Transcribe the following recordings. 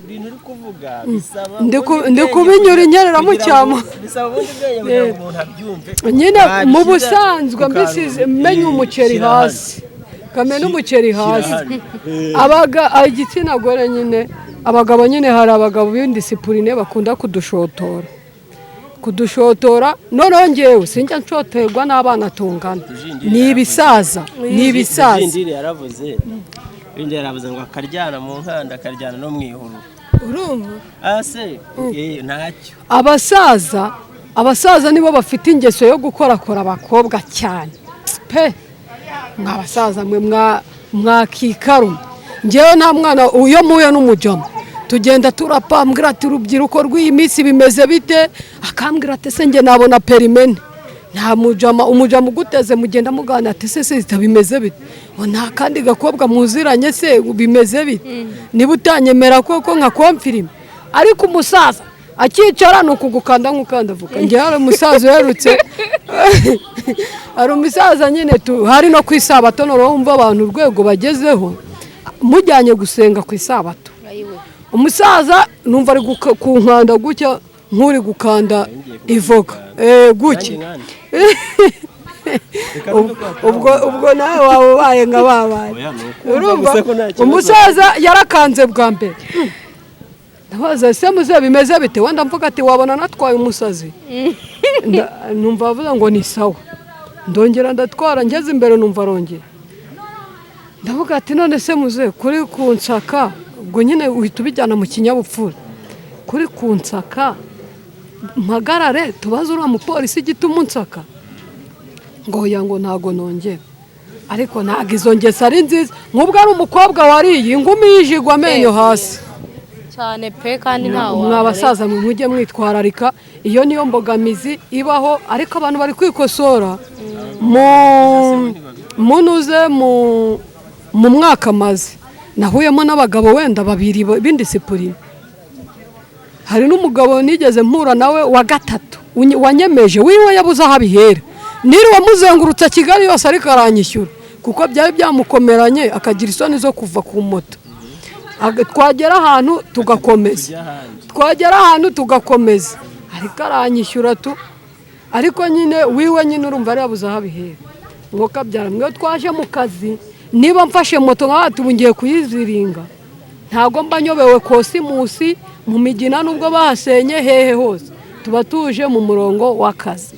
Ibintu uri kuvuga bisaba Ndi kubinyura inyerera mu cyamo. Bisaba ubundi bwenge kugira ngo umuntu abyumve. Nyine mu Wabishyira busanzwe ku mbisize kantu. menya umuceri Shyira hano. hasi, kamena umuceri Shyira hasi. hano. Abaga igitsina gore nyine, abagabo nyine, hari abagabo b'indiscipline bakunda kudushotora, kudushotora. Noneho ngewe sinjya nshotorwa n'abana tungana, ni ibisaza, ni ibisaza. Rujindiri yaravuze, Rujindiri yaravuze ngo akaryana mu nkanda, akaryana no mu ihuru. Urumva? Ase ntacyo. Abasaza, abasaza nibo bafite ingeso yo gukorakora abakobwa cyane pe. Mwa basaza mwe, mwakikarume. Ngewe nta mwana, iyo muhuye n'umujama tugenda turapa, mbwira ati: "Urubyiruko rw'iyi minsi bimeze bite?" Akambwira ati: "Se njye nabona perimene?" Nta mujama, umujama uguteze mugenda muganira ati: "Se sita bimeze bite? Ngo nta kandi gakobwa muziranye se, bimeze bite?" Niba utanyemera koko nka confirme. Ariko umusaza akicara ni ukugukanda nk'ukanda avuga. Njye hari umusaza uherutse, hari umusaza nyine hari no ku isabato. Noneho wumva abantu urwego bagezeho, mujyanye gusenga ku isabato, umusaza numva ari kunkanda gutya nk'uri gukanda ivoka gutya. Nanjye nkande. Ubwo nawe waba ubaye nka babaye. Oya, ni ukumva Urumva? gusa ko nta kibazo. Umusaza yarakanze bwa mbere, ndabaza: "Ese muze bimeze bite?" Wenda mvuga ati wabona natwaye umusazi. Numva avuga ngo ni sawa. Ndongera ndatwara, ngeze imbere numva arongera. Ndavuga ati: "None se muze, kuri kunsaka?" Ubwo nyine uhita ubijyana mu kinyabupfura. "Kuri kunsaka, mpagarare tubaze uriya mupolisi igituma unsaka?" Ngo oya, ngo ntago nongera. Ariko ntabwo izo ngeso ari nziza. Nk'ubwo ari umukobwa wariye ingumi yijigwa amenyo hasi. Cyane pe, kandi ntawe Mwa basaza mwe, mujye mwitwararika. Iyo niyo mbogamizi ibaho, ariko abantu bari kwikosora. Mu munuze mu mwaka maze nahuyemo n'abagabo wenda babiri b'indiscipline. Hari n'umugabo nigeze mpura nawe wa gatatu wanyemeje wiwe yabuze aho abihera. Niriwe muzengurutse Kigali yose, ariko aranyishyura kuko byari byamukomeranye, akagira isoni zo kuva ku moto. Twagera ahantu tugakomeza, twagera ahantu tugakomeza, ariko aranyishyura tu. Ariko nyine wiwe nyine urumva yari yabuze aho abihera. Mwuka byara mwe, twaje mu kazi, niba mfashe moto nka ubu ngiye kuyiziringa, ntabwo mba nyobewe Kosimusi mu Migina nubwo bahasenye hehe hose, tuba tuje mu murongo w'akazi.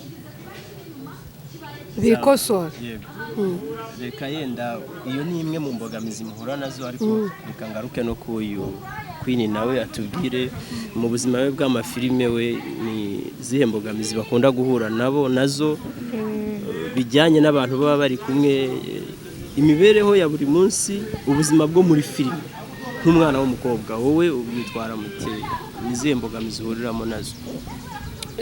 Bikosora. Yego. Reka yenda iyo ni imwe mu mbogamizi muhura nazo, ariko reka ngaruke no ku uyu Queen, nawe atubwire mu buzima bwe bw'amafilime we ni izihe mbogamizi bakunda guhura nabo nazo, bijyanye n'abantu baba bari kumwe, imibereho ya buri munsi, ubuzima bwo muri filime. Nk'umwana w'umukobwa, wowe ubwitwara mute? Ni izihe mbogamizi uhuriramo nazo?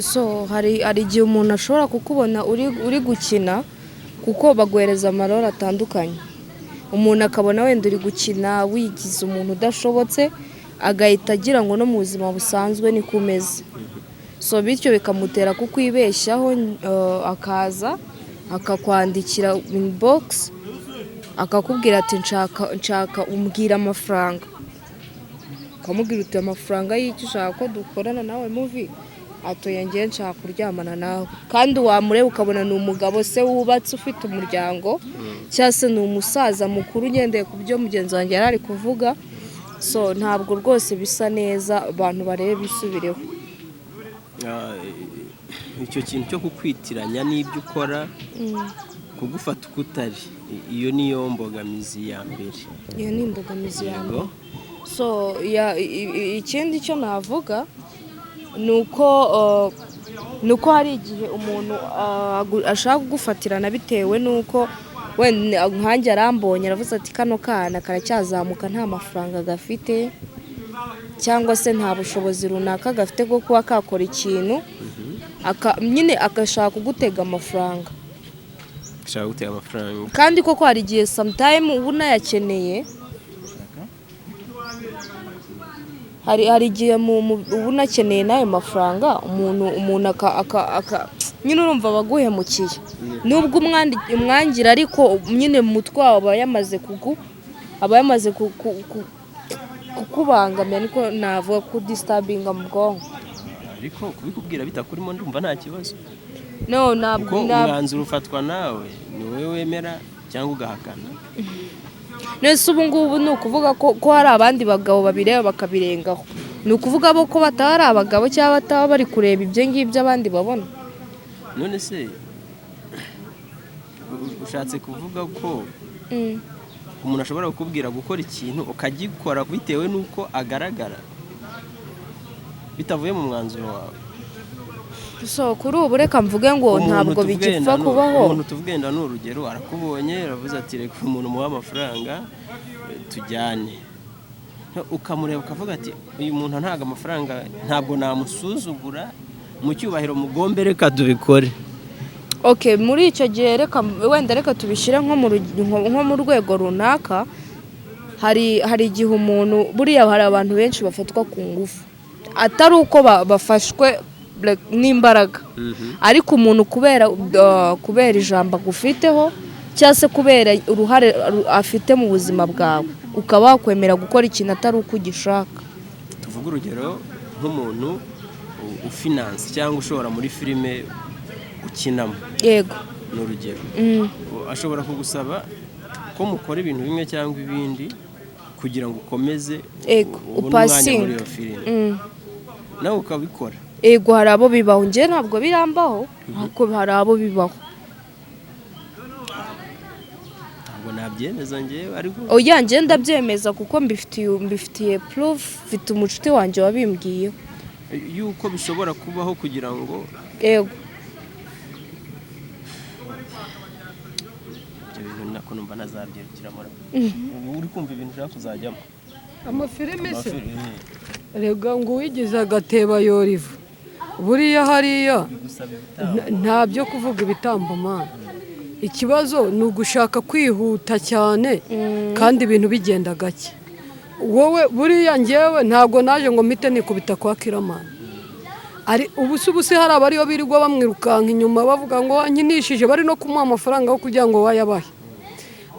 So hari igihe umuntu ashobora kukubona uri gukina, kuko baguhereza amarole atandukanye, umuntu akabona wenda uri gukina wigize umuntu udashobotse, agahita agira ngo no mu buzima busanzwe niko umeze. So bityo bikamutera kukwibeshyaho, akaza akakwandikira inbox, akakubwira ati: Nshaka umbwira amafaranga." Ukamubwira uti: "Amafaranga y'icyo? Ushaka ko dukorana nawe movie?" Atoye: "Ngiye nshaka kuryamana nawe." Kandi wamureba ukabona ni umugabo se wubatse, ufite umuryango, cyangwa se ni umusaza mukuru, ugendeye ku byo mugenzi wanjye yari ari kuvuga. So ntabwo rwose bisa neza, abantu barebe bisubireho. Icyo kintu cyo kukwitiranya n'ibyo ukora, kugufata uko utari, iyo niyo mbogamizi ya mbere. Iyo ni imbogamizi ya mbere. So ikindi cyo navuga ni uko hari igihe umuntu ashaka kugufatirana bitewe n'uko wenda nkanjye arambonye, aravuze ati: "Kano kana karacyazamuka, nta mafaranga gafite cyangwa se nta bushobozi runaka gafite bwo kuba kakora ikintu." Nyine agashaka kugutega amafaranga. Ushaka gutega amafaranga. Kandi koko hari igihe sometime uba unayakeneye. Hari igihe uba unakeneye n'ayo mafaranga, umuntu aka nyine urumva abaguhemukiye, nubwo umwangira, ariko nyine mu mutwe wawe aba yamaze kugu aba yamaze ku, ku, ku, Kukubangamira niko navuga, kudisturbinga mu bwonko. Ariko kubikubwira bitakurimo, ndumva nta kibazo. No, ntabwo. Kuko umwanzuro ufatwa nawe, ni wowe wemera cyangwa ugahakana. Nese ubu ngubu ni ukuvuga ko hari abandi bagabo babireba bakabirengaho? Ni ukuvuga bo ko bataba ari abagabo cyangwa bataba bari kureba ibyo ngibyo abandi babona? None se ushatse kuvuga ko umuntu ashobora kukubwira gukora ikintu ukagikora bitewe n'uko agaragara, bitavuye mu mwanzuro wawe? So kuri ubu reka mvuge ngo Umuntu ntabwo tuvuge bigipfa wenda kubaho. Umuntu tuvuge wenda ni urugero, arakubonye, aravuze ati: "Reka umuntu muhe amafaranga, tujyane." Ukamureba ukavuga ati: "Uyu muntu ntabwo amafaranga, ntabwo namusuzugura, mu cyubahiro mugombe, reka tubikore." Okay, muri icyo gihe reka wenda reka tubishyire nko mu rwego runaka. Hari igihe umuntu, buriya hari abantu benshi bafatwa ku ngufu, atari uko bafashwe like, n'imbaraga, ariko umuntu kubera ijambo agufiteho cyangwa se kubera uruhare afite mu buzima bwawe, ukaba wakwemera gukora ikintu atari uko ugishaka. Tuvuge urugero nk'umuntu ufinance cyangwa ushora muri filime ukinamo. Ni urugero. Ashobora kugusaba ko mukora ibintu bimwe cyangwa ibindi kugira ngo ukomeze ubone umwanya muri Upasinge. iyo filime, nawe ukabikora. Ego, hari abo bibaho. Njye ntabwo birambaho, ariko hari abo bibaho. Ntabwo nabyemeza njyewe, ariko Oya, njye ndabyemeza kuko mbifitiye proof, mfite umucuti wanjye wabimbwiyeho. Yuko bishobora kubaho kugira ngo Yego. Ibyo bintu nako numva ntazabyirukiramo. Ubu uri kumva ibintu ushaka kuzajyamo? Amafilime se? Amafilime. Rega ngo uwigize agateba yora ivu. Buriya hariya Bigusaba ibitambo. Nta byo kuvuga ibitambo, mana. Ikibazo ni ugushaka kwihuta cyane kandi ibintu bigenda gake. Wowe buriya ngewe ntabwo naje ngo mpite nikubita kwa Killaman. Ari ubu se hari abariyo birirwa bamwirukanka inyuma bavuga ngo wankinishije, bari no kumuha amafaranga yo kugira ngo wayabahe?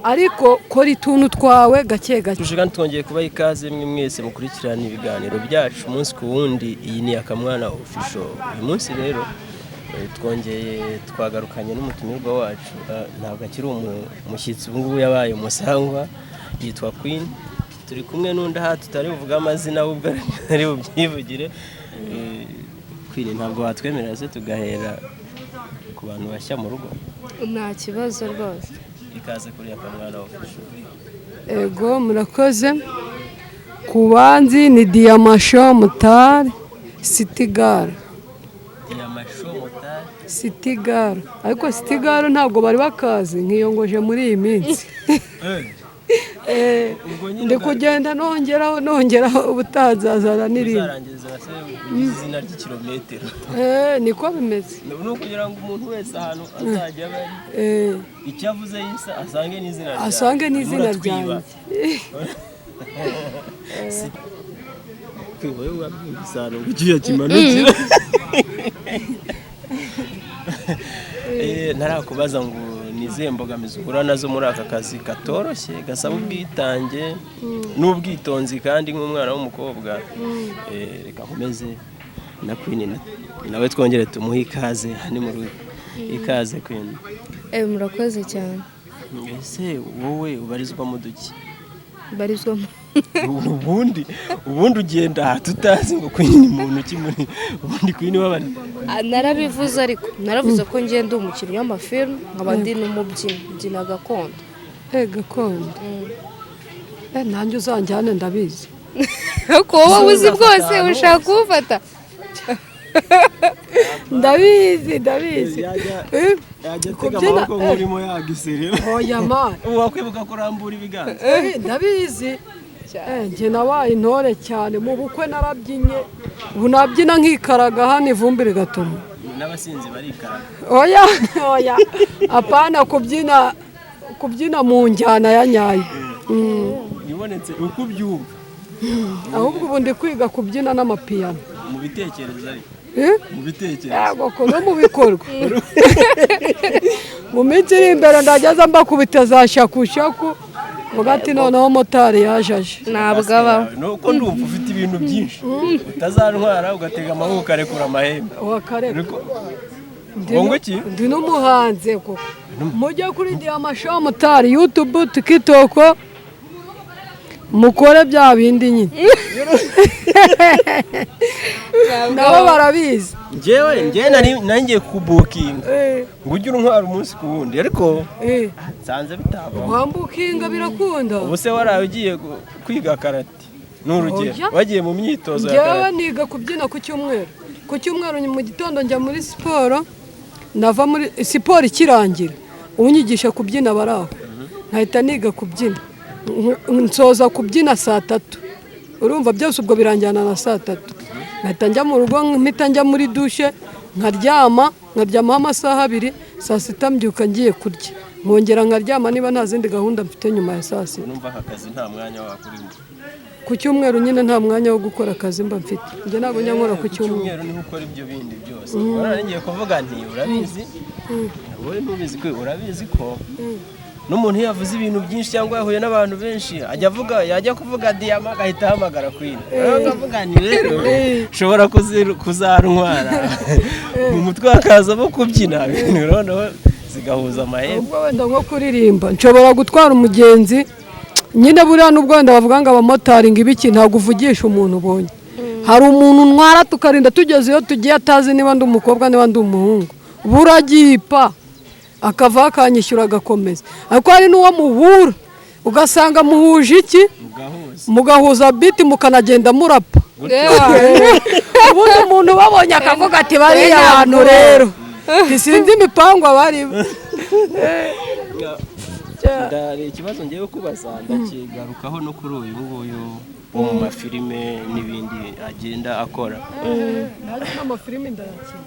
Ariko kora utuntu twawe gake gake. Tuje kandi twongeye kubaha ikaze mwe mwese mukurikirana ibiganiro byacu umunsi ku wundi. Iyi ni Akamwana Official. Uyu munsi rero twongeye twagarukanye n'umutumirwa wacu. Ntabwo akiri umushyitsi, ubu ngubu yabaye umusangwa, yitwa Queen. Turi kumwe n'undi aha tutari buvuge amazina, we ubwo ari bubyivugire. Queen, ntabwo watwemerera se tugahera ku bantu bashya mu rugo? Nta kibazo rwose. Ikaze kuri Akamwana Official. Ego, murakoze. Ku banzi ni Diamasho Mutari Sitigara. Amasho motari. Sitigara, ariko Sitigara ntabwo bari bakazi, nkiyongoje muri iyi minsi. Ubwo nyine Ndi kugenda nongeraho nongeraho, ubutazazana n'irindi. Uzarangiza se ugize izina ry'ikirometero? Niko bimeze. Ni ukugira ngo umuntu wese ahantu azajya aba ari, icyo avuze yisa asange n'izina ryawe. Asange n'izina Muratwiba. ryanjye. Kwiba wowe wabyumvise ahantu ngo icyuya kimanukira. Ntarakubaza ngo ni izihe mbogamizi uhura nazo muri aka kazi katoroshye, gasaba ubwitange n'ubwitonzi, kandi nk'umwana w'umukobwa. Reka nkomeze na Queen, nawe twongere tumuhe ikaze hano mu rugo. Ikaze, Queen. Murakoze cyane. Ese wowe ubarizwa mu duki? Barizwamo. Ubundi ugenda aha tutazi ngo Queen ni muntu ki muri ubundi Queen w'abantu. Ah, narabivuze, ariko naravuze ko ngenda umukinnyi w'amafilm, nkaba ndi n'umubyinnyi, mbyina gakondo. Gakondo. Nanjye uzanjyane, ndabizi. Ariko wowe uzi bwose ushaka kuwufata. Ndabizi, ndabizi. Yajya atega Kubyina, amaboko nk'urimo yagiserera. Oya man. Ubu wakwibuka kurambura ibiganza? Ndabizi. Njye nabaye intore cyane mu bukwe, narabyinnye. Ubu nabyina nkikaraga hano ivumbi rigatuma. N'abasinzi barikaraga. Oya, oya, apana kubyina, kubyina mu njyana ya nyayo. Ibonetse uko ubyumva. Ahubwo ubu ndi kwiga kubyina n'amapiyano. Mu bitekerezo ariko? Eh? Mu bitekerezo? Yego, ko no mu bikorwa. Mu minsi iri imbere ndageza mbakubita za shakushaku. Vuga ati noneho motari yajaje. Ntabwo abaho. Nuko ndumva ufite ibintu byinshi utazantwara, ugatega amaboko ukarekura amahembe. Wakareka. Ngo iki? Ndi n'umuhanzi koko. Mujye kuri Diyama Show Motari, YouTube, TikTok, mukore bya bindi nyine, nabo barabizi. Njyewe nari ngiye kubukinga ngo ujye untwara umunsi ku wundi, ariko nsanze bitavamo. Wambukinga birakunda. Ubu se waraye ugiye kwiga karate ni urugero? Oya. Wagiye mu myitozo ya Njyewe karate? niga kubyina ku cyumweru. Ku cyumweru mu gitondo njya muri siporo, nava muri siporo ikirangira unyigisha kubyina bari aho, nkahita niga kubyina. Nsoza kubyina saa 3. Urumva byose ubwo birangira na saa 3, nkahita njya mu rugo, mpita njya muri douche nkaryama, nkaryamaho amasaha 2. Saa 6 mbyuka ngiye kurya, nkongera nkaryama niba nta zindi gahunda mfite nyuma ya saa 6. Numva aka kazi nta mwanya wakurimo. Ku cyumweru nyine nta mwanya wo gukora akazi mba mfite. Njye ntabwo njya nkora ku Ku cyumweru. cyumweru niho ukora ibyo bindi byose. Ubwo ngiye kuvuga nti urabizi, wowe ntubizi ko urabizi ko n'umuntu iyo yavuze ibintu byinshi cyangwa yahuye n'abantu benshi ajya avuga, yajya kuvuga Diyama agahita ahamagara Queen. Rero akavuga nti rero ushobora kuzantwara mu mutwe hakazamo kubyina, ibintu noneho zigahuza amahembe. Ubwo wenda nko kuririmba nshobora gutwara umugenzi nyine. Buriya n'ubwo wenda bavuga ngo abamotari ngo ibiki, ntabwo uvugisha umuntu ubonye. Hari umuntu ntwara tukarinda tugeze iyo tugiye atazi niba ndi umukobwa, niba ndi umuhungu. Buragipa akava akanyishyura agakomeza. Ariko hari n'uwo muhura ugasanga muhuje iki? Mugahuza. Mugahuza biti, mukanagenda murapa. Ubundi umuntu ubabonye akavuga ati bariya bantu rero sinzi imipango abarimo. Ndari ikibazo ngiye kubaza, ndakigarukaho no kuri uyu nguyu wo mu mafilime n'ibindi agenda akora. Nanjye n'amafilimi ndayakina,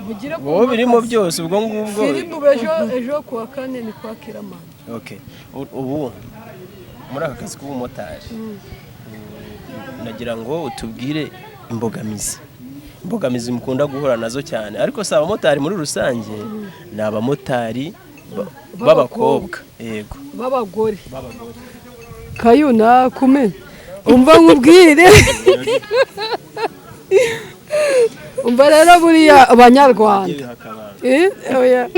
mugire ku Wowe birimo byose ubwo ngubwo. Filime ubu ejo, ejo kuwa kane ni kwa Kiramani. Okay. Ubu muri aka kazi k'ubumotari, nagira ngo utubwire imbogamizi mukunda guhura nazo cyane, ariko si abamotari muri rusange, ni abamotari b'abakobwa, yego. B'abagore. B'abagore. Kayuna kume, umva nkubwire, umva rero, buriya abanyarwanda Hakaba oya.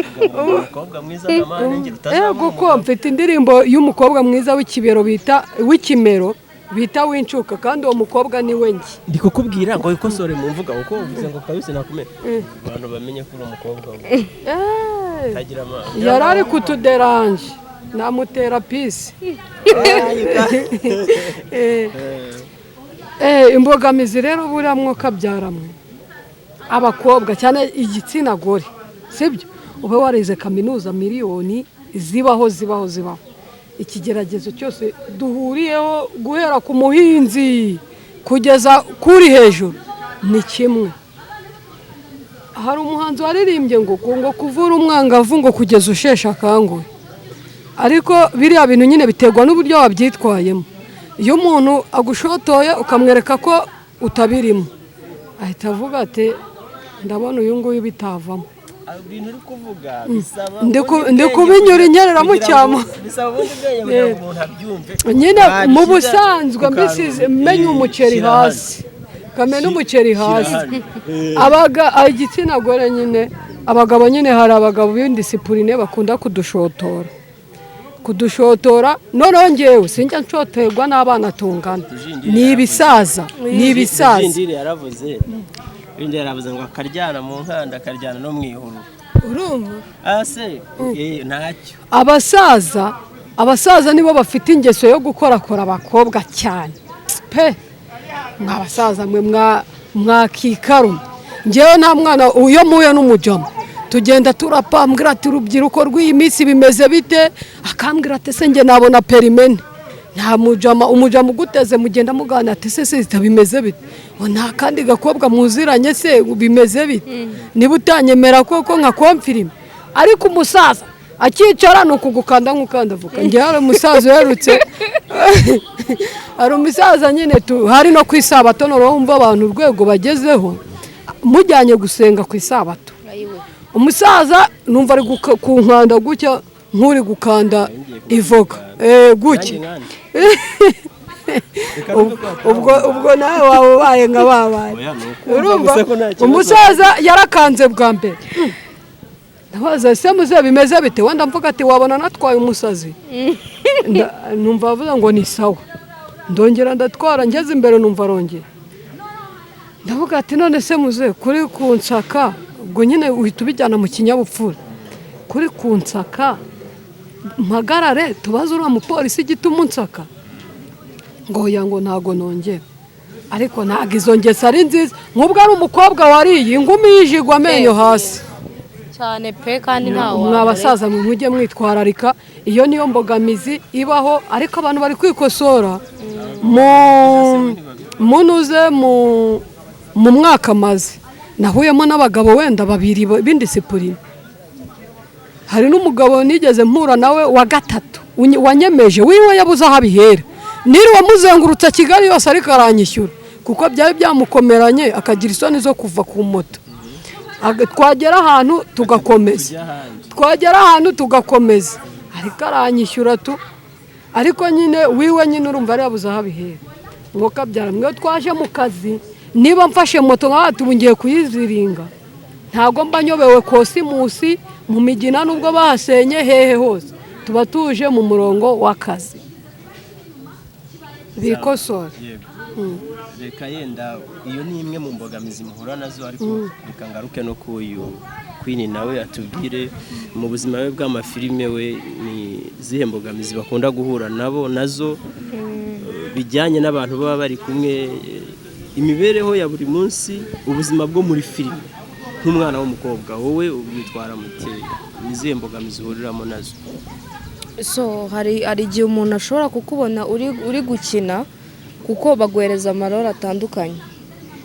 umukobwa mwiza nka mane utazabona. Ego ko mfite indirimbo y'umukobwa mwiza w'ikibero bita w'ikimero bita w'incuka, kandi uwo mukobwa ni we njye. Ndi kukubwira ngo wikosore mu mvuga, kuko uvuze ngo kabise nakumena, abantu bamenye ko uri umukobwa utagira amazi. Yari ari kutuderanje, namutera pisi. Imbogamizi rero buriya mwuka byaramwe abakobwa cyane, igitsina gore, sibyo? Ube warize kaminuza miliyoni zibaho, zibaho, zibaho, ikigeragezo cyose duhuriyeho guhera ku muhinzi kugeza kuri hejuru ni kimwe. Hari umuhanzi waririmbye ngo kuvura umwangavu ngo kugeza usheshe akanguhe. Ariko biriya bintu nyine biterwa n'uburyo wabyitwayemo. Iyo umuntu agushotoye ukamwereka ko utabirimo, ahita avuga ati ndabona uyu nguyu bitavamo. Ibintu uri kuvuga bisaba Ndi kubinyura inyerera mu cyamo. Bisaba ubundi bwenge kugira ngo umuntu abyumve. Nyine mu Wabishyize busanzwe ku mbisize kantu, menya umuceri shyira hasi, kamena umuceri hano. hasi. Shyira hano. Abaga igitsina gore nyine, abagabo nyine, hari abagabo b'indiscipline bakunda kudushotora. Noneho ngewe sinjya nshotorwa n'abana tungana, ni ibisaza, ni ibisaza. Rujindiri yaravuze, Rujindiri yaravuze ngo akaryana mu nkanda, akaryana no mu ihuru. Urumva? Ase ntacyo. Abasaza nibo bafite ingeso yo gukorakora abakobwa cyane pe. Mwa basaza mwe, mwakikarume, ngewe nta mwana. Iyo muhuye n'umujama tugenda turapa, mbwira ati urubyiruko rw'iyi minsi bimeze bite? Akambwira ati ese njye nabona permis? Nta mujama, umujama uguteze mugenda muganira ati ese sisita bimeze bite? Ngo nta kandi gakobwa muziranye se, bimeze bite? Niba utanyemera koko nka confirme. Ariko umusaza akicara ni ukugukanda nk'ukanda avoka. Njye hari umusaza uherutse, hari umusaza nyine tu hari no ku isabato. Noneho wumva abantu urwego bagezeho, mujyanye gusenga ku isabato, umusaza numva ari kunkanda gutya nk'uri gukanda ivoka. Guki. Nanjye nkanjye. Reka numve ko hatari Ubwo nawe waba ubaye nka babaye. Oya, ni ukumva Urumva gusa ko nta kibazo. umusaza yarakanze bwa mbere. Ndabaza: "Ese muze, bimeze bite?" Wenda mvuga ati wabona natwaye umusazi. Numva avuga ngo ni sawa. Ndongera ndatwara, ngeze imbere numva arongera. Ndavuga ati: "None se muze, kuri kunsaka?" Ubwo nyine uhita ubijyana mu kinyabupfura. "Kuri kunsaka, mpagarare tubaze uriya mupolisi igituma unsaka?" Ngo oya, ngo ntago nongera. Ariko ntabwo izo ngeso ari nziza, nk'ubwo ari umukobwa wariye ingumi yijigwa amenyo hasi. Cyane pe, kandi ntawe Mwa basaza mwe, mujye mwitwararika. Iyo niyo mbogamizi ibaho, ariko abantu bari kwikosora. Mu munuze mu mwaka maze nahuyemo n'abagabo wenda babiri b'indiscipline. Hari n'umugabo nigeze mpura nawe wa gatatu wanyemeje wiwe yabuze aho abihera. Niriwe muzengurutse Kigali yose, ariko aranyishyura kuko byari byamukomeranye, akagira isoni zo kuva ku moto. Twagera ahantu tugakomeza, Tujya ahandi. twagera ahantu tugakomeza, ariko aranyishyura tu. Ariko nyine wiwe nyine urumva yari yabuze aho abihera. Ngo kabyara mwe, twaje mu kazi, niba mfashe moto nka ubu ngiye kuyiziringa, ntabwo mba nyobewe Kosimusi mu Migina nubwo bahasenye hehe hose, tuba tuje mu murongo w'akazi. Bikosora. Yego. Reka yenda iyo ni imwe mu mbogamizi muhura nazo, ariko reka ngaruke no ku uyu Queen, nawe atubwire mu buzima bwe bw'amafilime we ni izihe mbogamizi bakunda guhura nabo nazo, bijyanye n'abantu baba bari kumwe, imibereho ya buri munsi, ubuzima bwo muri filime. Nk'umwana w'umukobwa, wowe witwara mute? Ni izihe mbogamizi uhuriramo nazo? So hari igihe umuntu ashobora kukubona uri gukina, kuko baguhereza amarole atandukanye,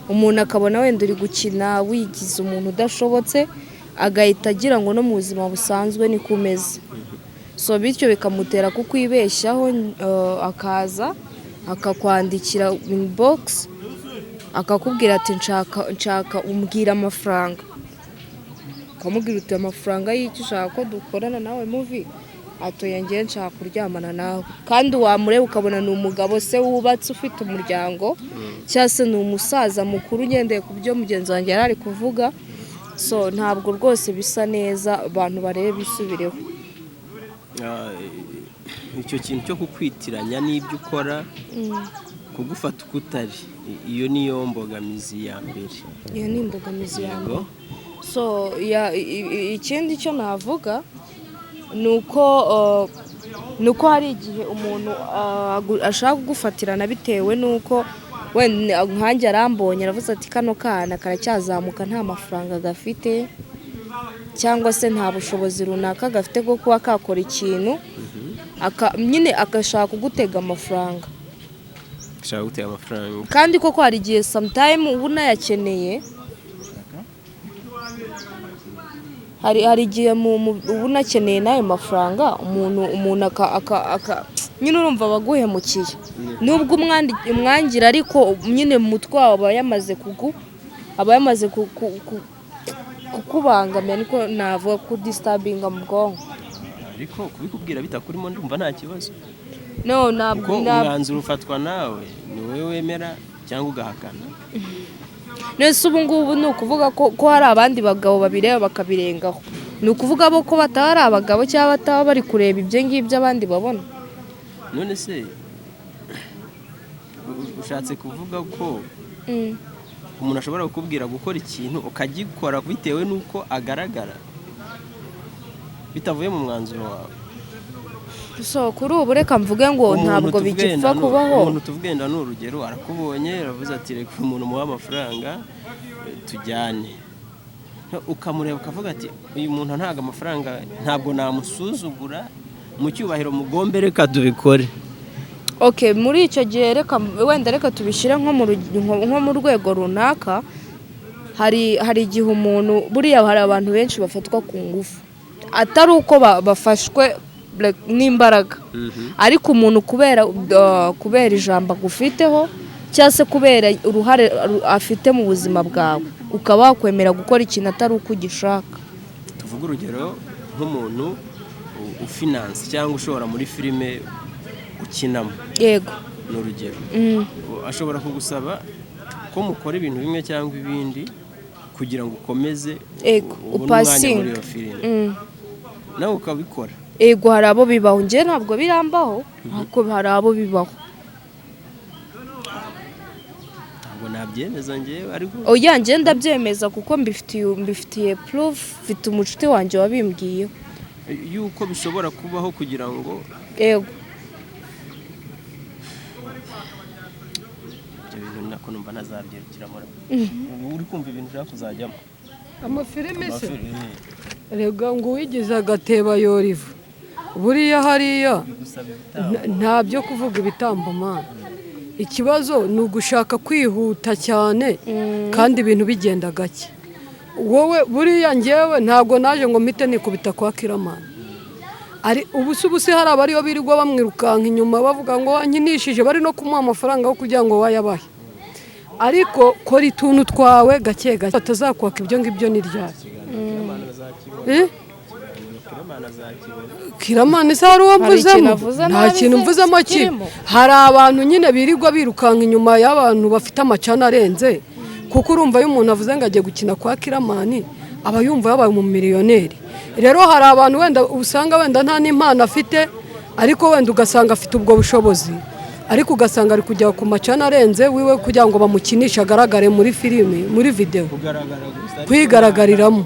umuntu akabona wenda uri gukina wigize umuntu udashobotse, agahita agira ngo no mu buzima busanzwe niko umeze. So bityo bikamutera kukwibeshyaho, akaza akakwandikira inbox, akakubwira ati: Nshaka umbwira amafaranga." Ukamubwira uti: "Amafaranga y'icyo? Ushaka ko dukorana nawe movie?" Atoye: "Ngewe nshaka kuryamana nawe." Kandi wamureba ukabona ni umugabo se wubatse, ufite umuryango, cyangwa se ni umusaza mukuru, ugendeye ku byo mugenzi wanjye yari ari kuvuga. So ntabwo rwose bisa neza, abantu barebe bisubireho. Icyo kintu cyo kukwitiranya n'ibyo ukora, kugufata uko utari, iyo niyo mbogamizi ya mbere. Iyo ni imbogamizi ya mbere. So ikindi cyo navuga ni uko hari igihe umuntu ashaka kugufatirana bitewe n'uko wenda nkanjye arambonye, aravuze ati: "Kano kana karacyazamuka, nta mafaranga gafite cyangwa se nta bushobozi runaka gafite bwo kuba kakora ikintu." Nyine agashaka kugutega amafaranga. Ushaka gutega amafaranga. Kandi koko hari igihe sometime uba unayakeneye. Hari igihe uba unakeneye n'ayo mafaranga, umuntu aka nyine urumva abaguhemukiye, nubwo umwangira, ariko nyine mu mutwe wawe aba yamaze kukubangamira, niko navuga, kudisturbinga mu bwonko. Ariko kubikubwira bitakurimo, ndumva nta kibazo. No, ntabwo. Kuko Ntabwo. umwanzuro ufatwa nawe, ni wowe wemera cyangwa ugahakana. Nese ubu ngubu ni ukuvuga ko hari abandi bagabo babireba bakabirengaho? Ni ukuvuga bo ko bataba ari abagabo cyangwa bataba bari kureba ibyo ngibyo abandi babona? None se ushatse kuvuga ko umuntu ashobora kukubwira gukora ikintu ukagikora bitewe n'uko agaragara, bitavuye mu mwanzuro wawe? So kuri ubu reka mvuge ngo Umuntu ntabwo tuvuge bigipfa wenda kubaho. Umuntu tuvuge wenda ni urugero, arakubonye, aravuze ati: "Reka umuntu umuhe amafaranga, tujyane." Ukamureba ukavuga ati: "Uyu muntu ntabwo amafaranga, ntabwo namusuzugura, mu cyubahiro mugombe, reka tubikore." Okay, muri icyo gihe reka wenda reka tubishyire nko mu rwego runaka. Hari igihe umuntu, buriya hari abantu benshi bafatwa ku ngufu, atari uko bafashwe like, n'imbaraga, ariko umuntu kubera ijambo agufiteho cyangwa se kubera uruhare afite mu buzima bwawe, ukaba wakwemera gukora ikintu atari uko ugishaka. Tuvuge urugero nk'umuntu ufinance cyangwa ushora muri filime. Ukinamo. Yego. Ni urugero, ashobora kugusaba ko mukora ibintu bimwe cyangwa ibindi kugira ngo ukomeze ubone umwanya muri Upasinge. iyo filime, nawe ukabikora. Yego, hari abo bibaho. Njye ntabwo birambaho, ariko hari abo bibaho. Ntabwo nabyemeza njyewe, ariko Oya, njye ndabyemeza kuko mbifitiye proof, mfite umucuti wanjye wabimbwiyeho. Yuko bishobora kubaho kugira ngo Yego. Ibyo bintu nako numva ntazabyirukiramo. Ubu uri kumva ibintu ushaka kuzajyamo? Amafilime se? Amafilime. Rega ngo uwigize agateba yora ivu. Buriya hariya Bigusaba ibitambo. Nta byo kuvuga ibitambo, mana. Ikibazo ni ugushaka kwihuta cyane kandi ibintu bigenda gake. Wowe buriya ngewe ntabwo naje ngo mpite nikubita kwa Kiramani. Ari ubu se hari abariyo birirwa bamwirukanka inyuma bavuga ngo wankinishije, bari no kumuha amafaranga yo kugira ngo wayabahe. Ariko kora utuntu twawe gake gake, batazakwaka ibyo ngibyo. Ni ryari? Kiramani azakibona. Eh? Kiramani azakibona. Kiramani se hari uwo Hari ikintu mvuzemo? avuze Nta nabi kintu se mvuzemo kibi. kirimo? Hari abantu nyine birirwa birukanka inyuma y'abantu bafite amacana arenze, kuko urumva iyo umuntu avuze ngo agiye gukina kwa Kiramani, aba yumva yabaye umumiliyoneri. Rero hari abantu wenda usanga wenda nta n'impano afite, ariko wenda ugasanga afite ubwo bushobozi, ariko ugasanga ari kujya ku macana arenze wiwe kugira ngo bamukinishe, agaragare muri filime, muri videwo. Kugaragara gusa ariko Kwigaragariramo.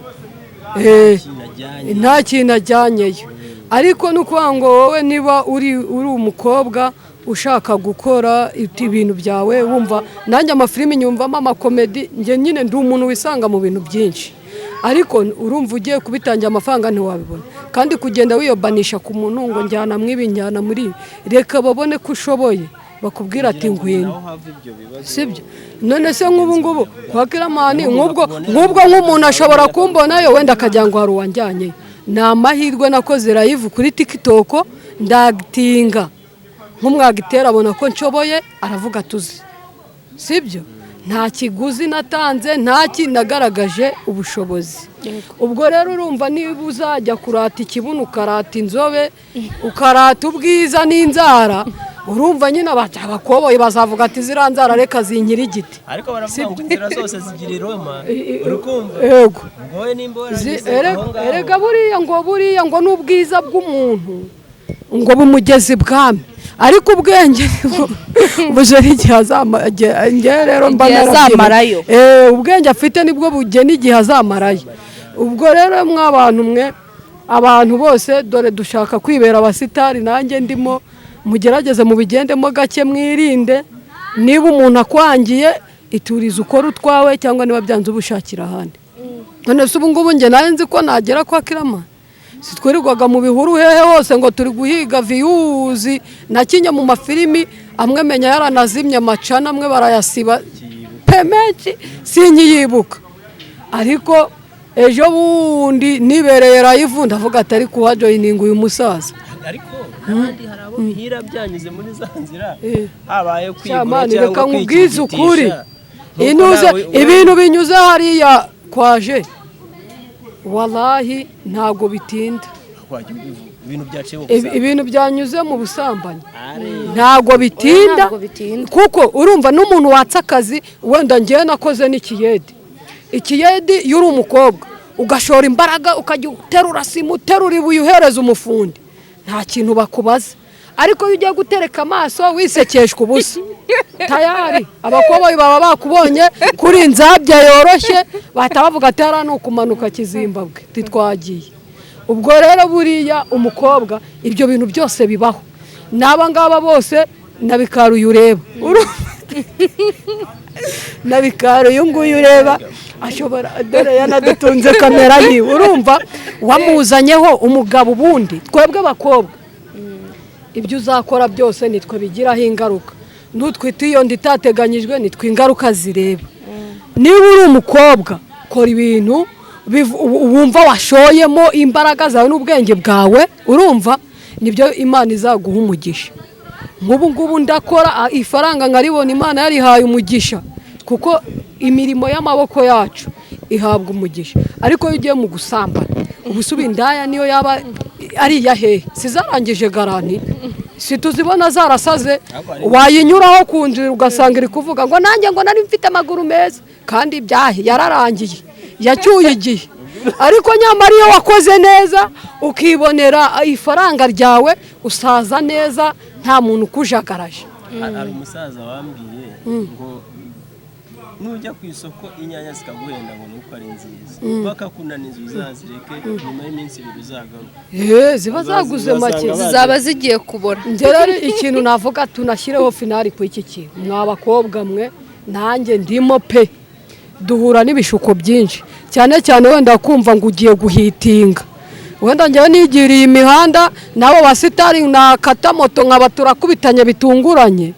Ikintu ajyanye. Nta kintu ajyanyeyo. Ariko ni ukuvuga ngo wowe niba uri umukobwa ushaka gukora ibintu byawe, wumva nanjye amafilimi nyumvamo, amakomedi, njye nyine ndi umuntu wisanga mu bintu byinshi. Ariko urumva ugiye kubitangira amafaranga ntiwabibona, kandi kugenda wiyobanisha ku muntu ngo njyana mw'ibi, njyana muri ibi, reka babone ko ushoboye, bakubwira ati ngwino. Naho hava ibyo bibazo. Sibyo? None se nk'ubu ngubu kwa Kiramani, nk'ubwo nk'umuntu ashobora kumbonayo wenda akagira ngo hari uwanjyanyeyo. Ni amahirwe nakoze live kuri TikTok, ndagitinga nk'umwagitera, abona ko nshoboye, aravuga tuzi. Sibyo? Nta kiguzi natanze, nta nagaragaje ubushobozi. Ubwo rero urumva niba uzajya kurata ikibuno, ukarata inzobe, ukarata ubwiza n'inzara, urumva nyine abakoboyi bazavuga ati ziriya nzara reka zinkirigite. Ariko baravuga ngo inzira zose zigira i Roma, uri kumva? Yego. Ubwo wowe nimba warageze aho ngaho Erega buriya ngo n'ubwiza bw'umuntu ngo bumugeze ibwami, ariko ubwenge nibwo bugera igihe njye rero mba Igihe narabyibuka. azamarayo. Ubwenge afite nibwo bugena igihe azamarayo. Ubwo rero mw'abantu mwe, abantu bose, dore dushaka kwibera abasitari, nanjye ndimo, mugerageze mubigendemo gake, mwirinde. Niba umuntu akwangiye, iturize ukore utwawe, cyangwa niba byanze ubushakira ahandi. None se ubu ngubu njye nawe nzi ko nagera kwa Kirama? Si twirirwaga mu bihuru hehe hose ngo turi guhiga views? Nakinye mu mafilimi amwe menya yaranazimye, amacana amwe barayasiba pe, menshi sinkiyibuka. Ariko ejo bundi nibereye live, ndavuga ati ariko uwajoyininga uyu musaza. Ariko n'abandi hari abo bihira byanyuze muri za nzira, habaye kwigura Shamani, cyangwa reka nkubwize ukuri. kwikigitisha. Nk'uko Inuze ibintu binyuze hariya kwaje, wallahi ntabwo bitinda. Wajya ubivuga, ibintu byaciye mu busambanyi. Ibintu byanyuze mu busambanyi Are. ntabwo bitinda. Ntabwo bitinda. Kuko urumva n'umuntu watse akazi, wenda ngewe nakoze n'ikiyede. Ikiyede, iyo uri umukobwa ugashora imbaraga, ukajya uterura sima, uterura ibuye, uhereza umufundi, nta kintu bakubaza. Ariko iyo ugiye gutereka amaso wisekeshwa ubusa, tayari abakoboyi baba bakubonye kuri inzabya yoroshye, bahita bavuga ati hariya ni ukumanuka Kizimbabwe, titwagiye. Ubwo rero buriya umukobwa ibyo bintu byose bibaho, n'aba ngaba bose nabikaruye ureba, nabikaro uyu nguyu ureba ashobora, dore yanadutunze kamera yiwe. Urumva wamuzanyeho umugabo. Ubundi twebwe abakobwa ibyo uzakora byose nitwe bigiraho ingaruka. Nutwite iyo nda itateganyijwe, nitwe ingaruka zireba. Niba uri umukobwa, kora ibintu wumva washoyemo imbaraga zawe n'ubwenge bwawe, urumva nibyo Imana izaguha umugisha. Nk'ubu ngubu ndakora, ifaranga nkaribona, Imana yarihaye umugisha, kuko imirimo y'amaboko yacu ihabwa umugisha. Ariko iyo ugiye mu gusambana, ubu se uba indaya, niyo yaba ari iya hehe? Sizarangije garanti. Si tuzibona zarasaze, wayinyuraho ku nzira ugasanga iri kuvuga ngo nanjye ngo nari mfite amaguru meza, kandi byahe yararangiye, yacyuye igihe. Ariko nyamara iyo wakoze neza ukibonera ifaranga ryawe, usaza neza, nta muntu ukujagaraje. Hari umusaza wambwiye ngo nujya ku isoko inyanya zikaguhenda ngo nuko ari nziza, bakakunaniza, uzazireke, nyuma y'iminsi 2 uzagaruka. Ziba zaguze make. Zaba zigiye kubora. Njye rero ikintu navuga, tunashyireho finale ku iki kintu, mwa bakobwa mwe, nanjye ndimo pe, duhura n'ibishuko byinshi cyane cyane wenda kumva ngo ugiye guhitinga. Wenda njyewe nigiriye imihanda n'abo basitari, nakata moto nkaba turakubitanye bitunguranye,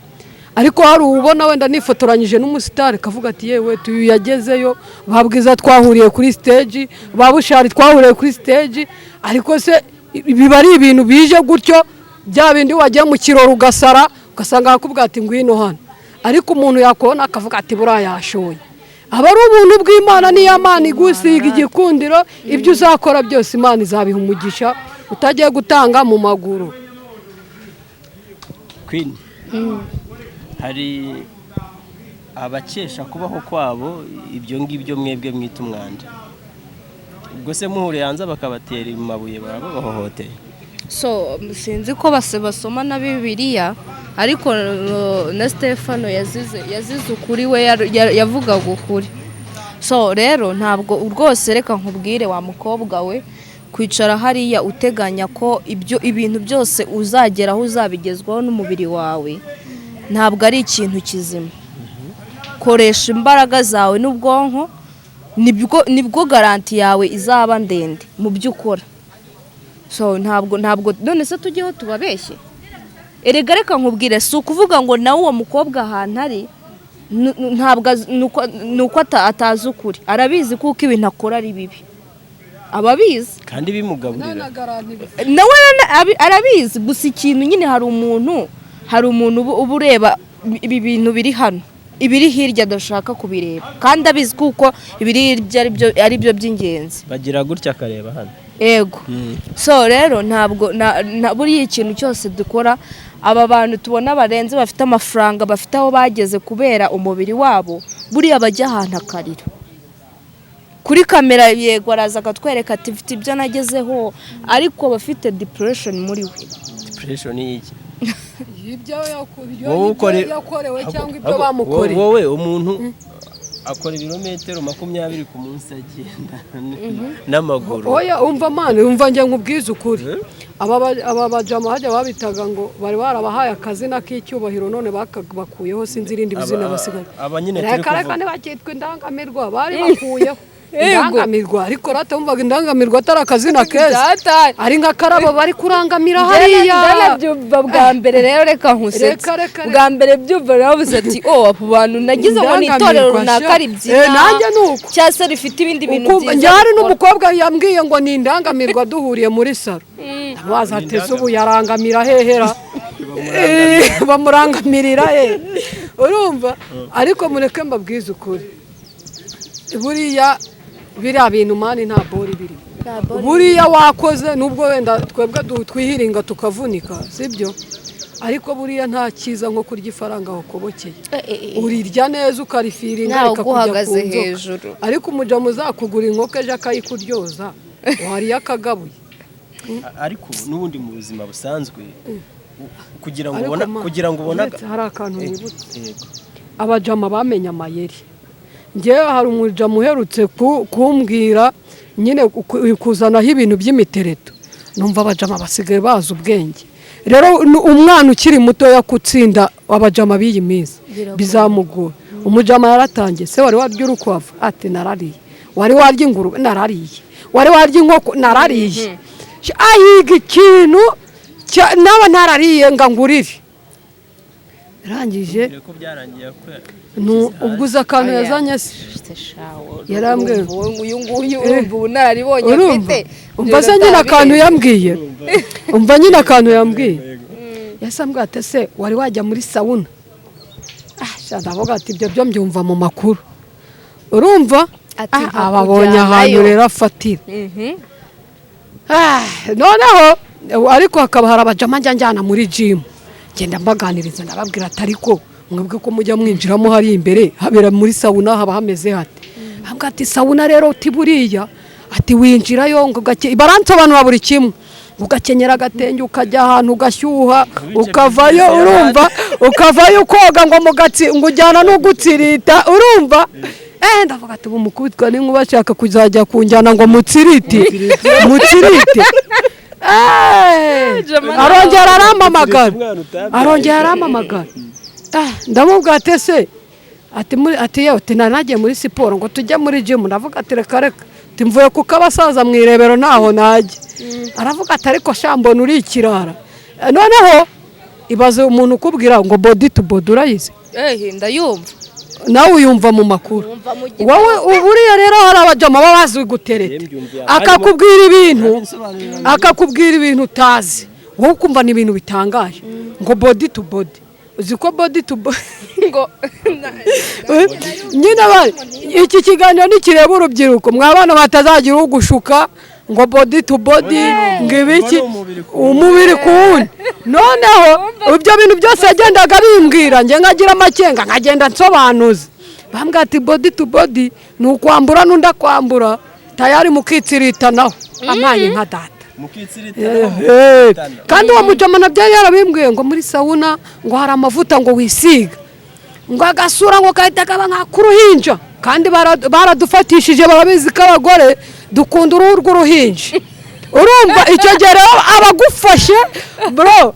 ariko hari ubona wenda nifotoranyije n'umusitari akavuga ati: "Yewe, tuyu yagezeyo, ba Bwiza twahuriye kuri stage, ba Bushari twahuriye kuri stage." Ariko se biba ari ibintu bije gutyo, bya bindi wagiye mu kirori ugasara, ugasanga bakubwira ati: "Ngwino hano." Ariko umuntu yakubona akavuga ati: "Buriya yashoye." Aba ari ubuntu bw'Imana. Niyo Mana igusiga igikundiro, ibyo uzakora byose Imana izabiha umugisha, utagiye gutanga mu maguru. Queen, hari abakesha kubaho kwabo ibyo ngibyo mwebwe mwita umwanda. Ubwo se muhuriye hanze bakabatera amabuye, baba babahohoteye? So sinzi ko base basoma na Bibiliya, ariko na Stefano yazize ukuri, we yavugaga ukuri. So rero ntabwo rwose, reka nkubwire wa mukobwa we, kwicara hariya uteganya ko ibyo ibintu byose uzageraho uzabigezwaho n'umubiri wawe, ntabwo ari ikintu kizima. Koresha imbaraga zawe n'ubwonko, nibwo garantie yawe izaba ndende mu byo ukora. So ntabwo none se tujyeho tubabeshye? Erega reka nkubwire, si ukuvuga ngo nawe uwo mukobwa ahantu ari ntabwo ni uko atazi ukuri. Arabizi kuko ibintu akora ari bibi, aba abizi. Kandi bimugaburira. Nawe arabizi. Gusa ikintu nyine, hari umuntu uba ureba ibi bintu biri hano, ibiri hirya adashaka kubireba, kandi abizi kuko ibiri hirya ari byo by'ingenzi. Bagira gutya akareba hano. Yego. So rero ntabwo buriya ikintu cyose dukora, aba bantu tubona barenze, bafite amafaranga, bafite aho bageze kubera umubiri wabo, buriya bajya ahantu akarira kuri kamera. Yego, araza akatwereka ati: "Mfite ibyo nagezeho," ariko bafite depression muri we. Depression ni iki? Ibyo Wowe yakorewe cyangwa ibyo bamukoreye. Wowe umuntu akora ibirometero 20 ku munsi agenda n'amaguru. Oya, umva man, umva njye nkubwize ukuri. Aba bajama hajya babitaga ngo bari barabahaye akazina k'icyubahiro, none bakabakuyeho, sinzi irindi zina basigaye. Aba nyine turi Reka reka. kuvuga. Ntibakitwa indangamirwa, bari bakuyeho indangamirwa, ariko rata wumvaga indangamirwa atari akazina keza, ari nk'akarabo bari kurangamira hariya. Ndanabyumva bwa mbere rero, reka nkusetse. Reka, reka, reka. Bwa mbere byumva navuze ati: "Oh, abo bantu nagize ngo ni itorero Indangamirwa, runaka sha. ribyina Nanjye ni uko. cyangwa se rifite ibindi bintu Ukumva byiza njye hari bikora." n'umukobwa yambwiye ngo ni indangamirwa duhuriye muri salon, ndamubaza ati: "Ese ubu yarangamira hehera? Bamurangamirira he?" Urumva, ariko mureke mbabwize ukuri, buriya biriya bintu man nta bori birimo. Buriya wakoze, nubwo wenda twebwe twihiringa tukavunika, sibyo? Ariko buriya nta cyiza nko kurya ifaranga wakobokeye, urirya neza ukarifiringa Ntawe rikakujya ku uguhagaze nzoka. hejuru. Ariko umujamu uzakugura inkoko ejo akayikuryoza, wariye akagabuye. Ariko n'ubundi mu buzima busanzwe kugira ngo Ariko ubone kugira ngo ubone uretse hari akantu nibutse. Yego. Abajama bamenye amayeri. Ngewe hari umujama uherutse kumbwira nyine kuzanaho ibintu by'imitereto, numva abajama basigaye bazi ubwenge. Rero umwana ukiri mutoya gutsinda abajama b'iyi minsi bizamugora. Umujama yaratangiye: "Se wari warya urukwavu?" Ati: "Narariye." "Wari warya ingurube?" "Narariye." "Wari warya inkoko?" "Narariye." Ayiga ikintu naba ntarariye ngo angurire, rangije. Mbere ko byarangiye ko Ubwo uzi akantu yazanye se? Yarambwiye. Uyu nguyu urumva ubunararibonye Urumva afite. Umva se nyine akantu yambwiye, umva nyine akantu yambwiye. Yase ambwiye ati: "Ese wari wajya muri sauna?" Ah sha, ndavuga ati: "Ibyo byo mbyumva mu makuru." Urumva? Ati, Ah, ababonye ahantu "Nkakujyanayo." rero afatira. Ah, noneho Ariko hakaba hari abajama njya njyana muri gym, ngenda mbaganiriza, ndababwira ati: "Ariko mwebwe ko mujya mwinjiramo hari imbere, habera muri sauna haba hameze hate?" Ambwira ati: "Sauna rero," uti "buriya," ati "winjirayo ngo gake." Baransobanura buri kimwe, ugakenyera agatenge, ukajya ahantu ugashyuha, ukavayo, urumva, ukavayo ukoga ngo mugatsi, ngo ujyana n'ugutsirita, urumva. Ndavuga ati: "Ubu mukubitwa n'inkuba ashaka kuzajya kunjyana ngo mutsirite mutsirite." Arongera arampamagara, arongera arampamagara. Ndamubwira ati: "Ese," ati muri, ati: "Yewe," ati "nari nagiye muri siporo ngo tujye muri gym." Ndavuga ati: "Reka reka," ati "mvuye kuko abasaza mu irebero ntaho najya." Aravuga ati: "Ariko sha, mbona uri ikirara." Noneho ibaze umuntu ukubwira ngo body to body, urayizi? Ndayumva. Nawe uyumva mu makuru. Wumva mu gitabo. Wowe uburiya rero hari abajama baba bazi gutereta, akakubwira ibintu, akakubwira ibintu utazi, wowe ukumva ni ibintu bitangaje, ngo body to body. Uzi ko body to body ngo nyine bari iki kiganiro nikireba urubyiruko, mwabana batazagira ugushuka ngo body to body, ngo ibiki, umubiri ku wundi. Noneho ibyo bintu byose yagendaga bimbwira, njye nkagira amakenga, nkagenda nsobanuza. Bambwira ati: "Body to body ni ukwambura n'undi akwambura, tayari mukitsiritanaho." Amaye nka data. Kandi uwo mujama nabyo yari yarabimbwiye ngo muri sauna ngo hari amavuta ngo wisiga, ngo agasura ngo gahita kaba nk'ak'uruhinja. Kandi baradufatishije, barabizi ko abagore dukunda uruhu rw'uruhinja, urumva. Icyo gihe rero abagufashe bro,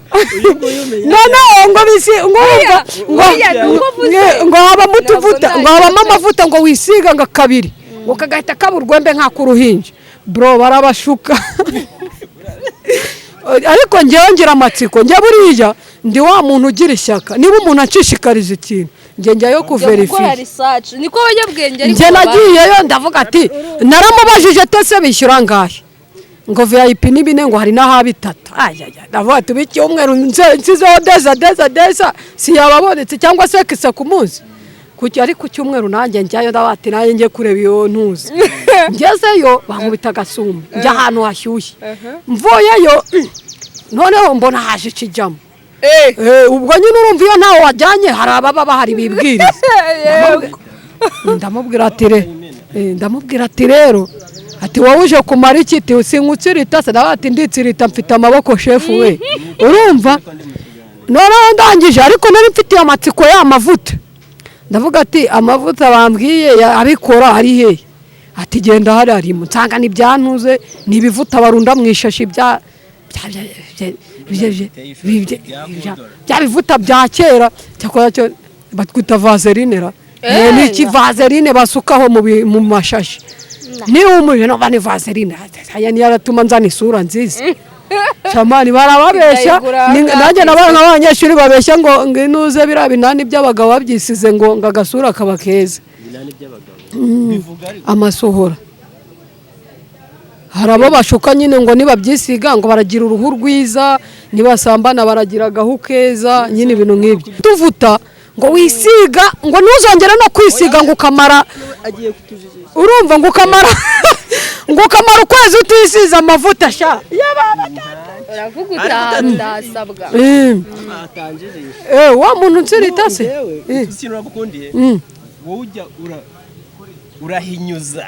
noneho ngo bisi ngo urumva ngo Oya, nuko uvuze. ngo habamo utuvuta, Ntabwo ngo habamo amavuta ngo wisiga ngo kabiri, ngo kagahita kaba urwembe nk'ak'uruhinja. Bro, barabashuka. Ariko ngewe ngira amatsiko. Njye buriya ndi wa muntu ugira ishyaka. Niba umuntu anshishikarije ikintu, njye njyayo Jya gukora kuverifiya. research, niko abanyabwenge ariko Njye nagiyeyo, ndavuga ati, naramubajije: "Tese bishyura angahe?" Ngo VIP ni 4, ngo hari n'aha 3. Ayaya, ndavuga ati: "Ubu icyumweru nsizeho deza deza deza si yababonetse cyangwa se kisa ku munsi kuki?" Ariko ku cyumweru nanjye njyayo, ndavuga ati: "Nanjye njye kureba iyo ntuzi." Ngezeyo bankubita agasumba, njya ahantu hashyushye. Mvuyeyo noneho mbona haje ikijyamo. Ubwo nyine urumva iyo ntawe wajyanye, hari ababa bahari bibwiriza. Ndamubwira ati re ndamubwira ati: "Rero," ati "wowe uje kumara iki?" Ati: "Sinkutsirita se?" Ndavuga ati: "Nditsirita, mfite amaboko shefu we." Urumva, noneho ndangije, ariko nari mfitiye amatsiko y'amavuta. Ndavuga ati: "Amavuta bambwiye abikora ari hehe?" Ati: "Genda hariya arimo." Nsanga ntibyantuze, ni ibivuta barunda mu ishashi bya bivuta bya kera. Cyakora cyo batwita vaseline ra. Ni iki vaseline basukaho mu mashashi, nihumuje numva ni vaseline. Aya niyo aratuma nzana isura nziza. Shamani, barababeshya. Ndayigura Nanjye nabaye nk'abanyeshuri babeshya ngo inuze biriya binani by'abagabo babyisize, ngo agasura kaba keza. Ibinani by'abagabo bivuga ariko. Amasohora, hari abo bashuka nyine ngo nibabyisiga ngo baragira uruhu rwiza, nibasambana baragira agahu keza, nyine ibintu nk'ibyo tuvuta ngo wisiga, ngo ntuzongere no kwisiga, ngo ukamara Agiye kutujijisha. Urumva, ngo ukamara ukwezi utisize amavuta sha. Uravuga utanu ndasabwa. Atanjijisha. Wa muntu nsirita se. Yewe. Ikintu nagukundiye, wowe ujya urahinyuza.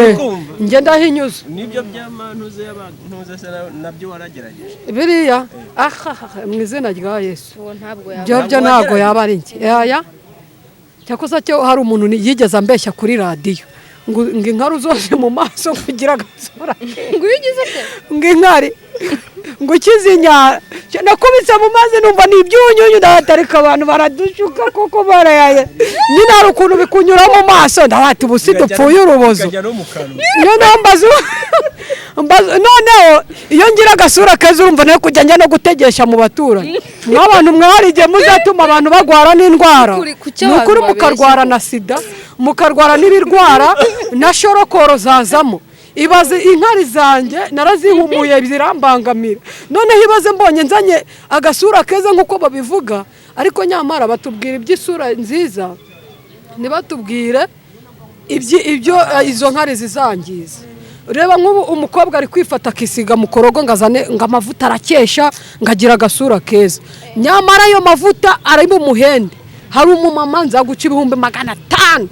Urikumva? Njye ndahinyuza. Nibyo by'amantuze y'abantuze se nabyo waragerageje? Biriya ahahaha, mu izina rya Yesu. Uwo ntabwo yaba. Byo byo ntabwo yaba ari njye yaya. Cyakoze cyo hari umuntu yigeze ambeshya kuri radiyo ngo inkari zose mu maso kugira agasura. Ngo iyo ugize ute? Ngo inkari, ngo ukizinyara. Nakubitse mu mazi numva ni ibyunyunyu, ndahatarika. Abantu baradushuka kuko barayaye nyine, hari ukuntu bikunyura mu maso. Ndabati ubu si dupfuye urubozo. Bikajya no mu kanwa. Niyo mbaza noneho iyo ngira agasura keza, urumva nayo kujya njya no gutegesha mu baturanyi. Mw'abantu mwari igihe muzatuma abantu bagwara n'indwara. Kuki Ni ukuri abantu babeshya? Mukarwara na sida, mukarwara n'ibirwara na shorokoro zazamo. Ibaze inkari zanjye narazihumuye zirambangamira, noneho ibaze mbonye nzanye agasura keza nk'uko babivuga. Ariko nyamara batubwira iby'isura nziza, ntibatubwire ibyo izo nkari zizangiza. Reba nk'ubu umukobwa ari kwifata akisiga mukorogo ngo azane ngo amavuta arakesha ngo agira agasura keza, nyamara ayo mavuta ari mu muhende. Hari umumama nzaguca 500,000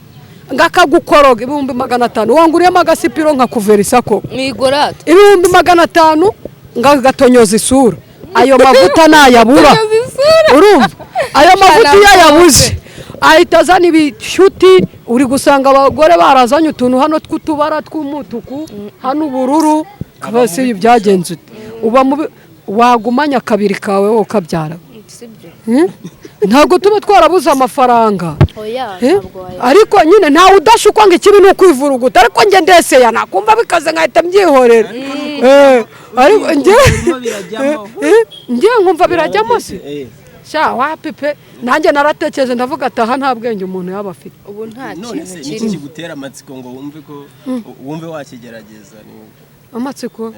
ngo akagukoroga 500,000, wanguriyemo agasipiro nkakuvera isako mwigorata 500,000 ngo agatonyoza isura. Ayo mavuta nayabura, urumva ayo mavuta iyo ayabuze ahita azana ibishuti. Uri gusanga abagore barazanye utuntu hano tw'utubara tw'umutuku, hano ubururu, kabasi byagenze ute? Uba wagumanya kabiri kawe wowe ukabyara. Ntabwo tuba twarabuze amafaranga, ariko nyine ntawe udashukwa ngo ikibi ni ukwivuruguta. Ariko njye ndeseya nakumva bikaze nkahita mbyihorera. Ariko njye nkumva birajyamo se sha wapi pe. Nanjye naratekereje ndavuga ati aha nta bwenge umuntu yaba afite. Ubu nta kintu kirimo kigutera amatsiko ngo wumve ko wumve wakigerageza. Amatsiko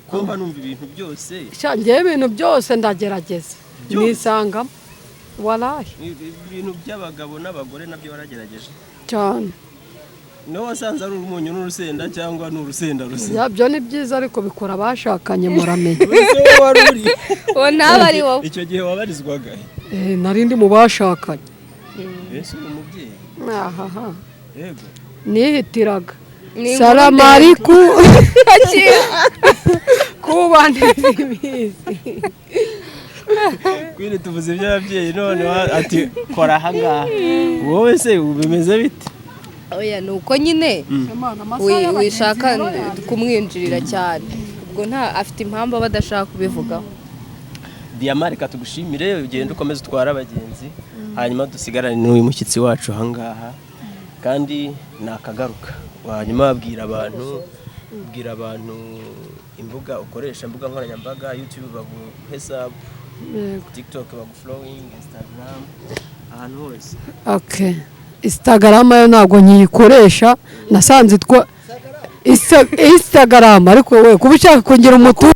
kumva numva ibintu byose sha njye ibintu byose ndagerageza nisangamo walahi. Ibintu by'abagabo n'abagore nabyo waragerageje cyane. No wasanze ari umunyu n'urusenda cyangwa n'urusenda rusa. Yabyo ni byiza ariko bikora abashakanye muramenye. Uwo ntaba ari wowe. Icyo gihe wabarizwaga? Nari ndi mu bashakanye. Ese uri umubyeyi? Ahaha. Yego. Nihitiraga. Salamu alaikum. Kuba ntibizi. Kwini tuvuze iby'ababyeyi none ati kora aha ngaha. Wowe se bimeze bite? Oya nuko nyine wishaka kumwinjirira cyane, ubwo nta afite impamvu aba adashaka kubivugaho. Diyama reka tugushimire, ugende ukomeze utware abagenzi, hanyuma dusigarane n'uyu mushyitsi wacu aha ngaha kandi nakagaruka. Hanyuma bwira abantu imbuga ukoresha, imbuga nkoranyambaga, YouTube baguhe sub, TikTok bagufollowing, Instagram, ahantu hose. Okay. Instagram yo ntabwo nkiyikoresha, nasanze itwa Instagram ariko we kuba ushaka kugira umutu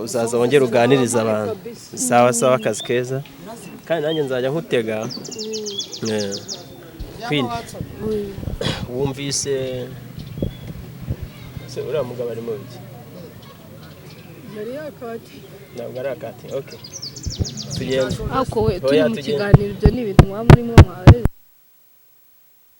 uzaza wongera uganiriza abantu. Sawa sawa, akazi keza. Kandi nanjye nzajya nkutega. Queen, wumvise se uriya mugabo arimo biki? Ntabwo ari akati. Okay, tugende. Ako we turi mu kiganiro, ibyo ni ibintu muba murimo mwawe.